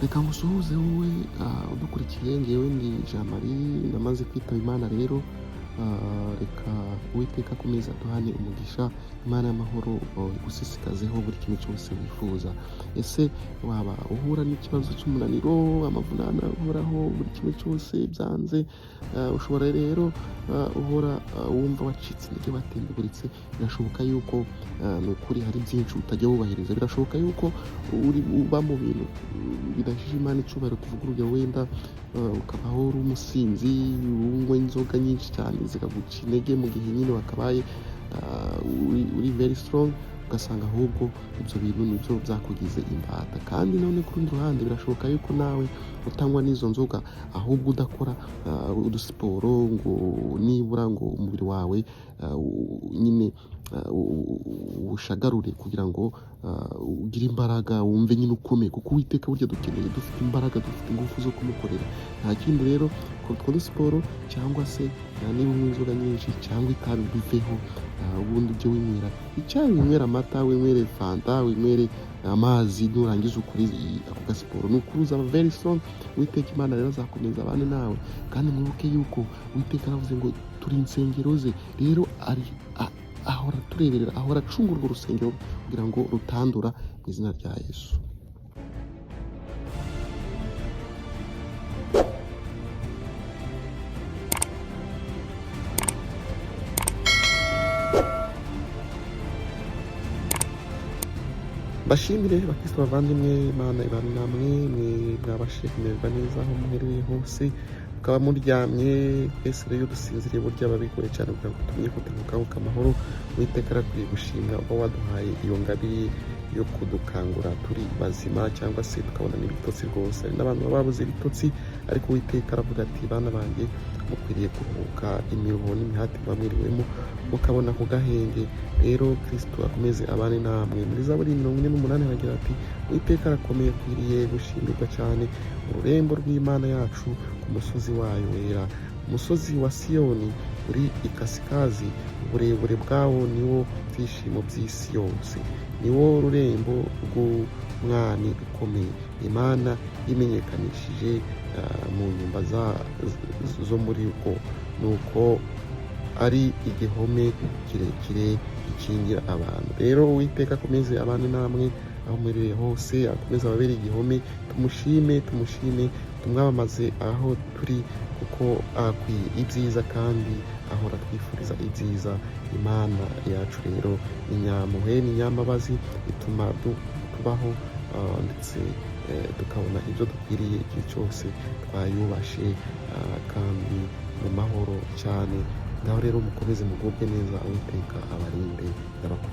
Reka ngusuhuze wowe udukurikiye. Ngewe ndi Jean Marie, namaze kwitaba Imana. Rero reka Uwiteka akomeze aduhane umugisha, Imana y'amahoro igusesekazeho buri kimwe cyose wifuza. Ese waba uhura n'ikibazo cy'umunaniro, amavunane ahoraho, buri kimwe cyose byanze? Ushobora rero uhora wumva wacitse intege, watendeburitse. Birashoboka yuko ni ukuri hari byinshi utajya wubahiriza. Birashoboka yuko uri uba mu bintu bidahesheje Imana icyubahiro. Tuvuga urugero, wenda ukabaho uri umusinzi, unywa inzoga nyinshi cyane zikaguca intege mu gihe nyine wakabaye uri very strong, ugasanga ahubwo ibyo bintu nibyo byakugize imbata. Kandi none ku rundi ruhande, birashoboka yuko nawe utanywa n'izo nzoga, ahubwo udakora udusiporo ngo nibura ngo umubiri wawe nyine ushagarure kugira ngo ugire imbaraga, wumve nyine ukomeye, kuko Uwiteka burya dukeneye dufite imbaraga, dufite ingufu zo kumukorera. Nta kindi rero, kora siporo, cyangwa se niba unywa inzoga nyinshi cyangwa itabi, biveho, ubundi ujye winywera icyayi, winywere amata, winywere fanta, winywere amazi, nurangiza ukore ako gasiporo. Ni ukuri uzaba very strong. Uwiteka Imana rero azakomeza abane nawe. Kandi mwibuke yuko Uwiteka aravuze ngo turi insengero ze. Rero ari ahora atureberera, ahora acunga urwo rusengero kugira ngo rutandura, mu izina rya Yesu. Mbashimire bakristo bavandimwe, Imana ibane namwe, mwe mwabashije kumererwa neza aho muherereye hose, mukaba muryamye. Twese rero iyo dusinziriye burya biba bigoye cyane kugira ngo tumenye ko tugukanguka amahoro. Uwiteka arakwiye gushimwa uba waduhaye iyo ngabire yo kudukangura turi bazima, cyangwa se tukabona n'ibitotsi rwose. Hari n'abantu baba babuze ibitotsi, ariko Uwiteka aravuga ati: "Bana banjye, mukwiriye kuruhuka imiruho n'imihati muba mwiriwemo, mukabona ku gahenge." Rero Kristo akomeze abane namwe. Muri Zaburi 48 haragira ati: "Uwiteka arakomeye, akwiriye gushimirwa cyane mu rurembo rw'Imana yacu, ku musozi wayo wera." Umusozi wa Siyoni uri ikasikazi, uburebure bwawo niwo byishimo by'isi yose, niwo rurembo rw'umwami ukomeye. Imana yimenyekanishije mu nyumba zo muri rwo, nuko ari igihome kirekire gikingira abantu. Rero Uwiteka akomeze abane namwe aho muherereye hose, akomeze ababere igihome. Tumushime, tumushime, tumwamamaze aho turi, kuko akwiye ibyiza kandi ahora twifuriza ibyiza. Imana yacu rero ni nyampuhwe, ni nyambabazi, ituma tubaho ndetse tukabona ibyo dukwiriye igihe cyose twayubashe, kandi mu mahoro cyane. Ngaho rero mukomeze mugubwe neza, Uwiteka abarinde, ndabakunda.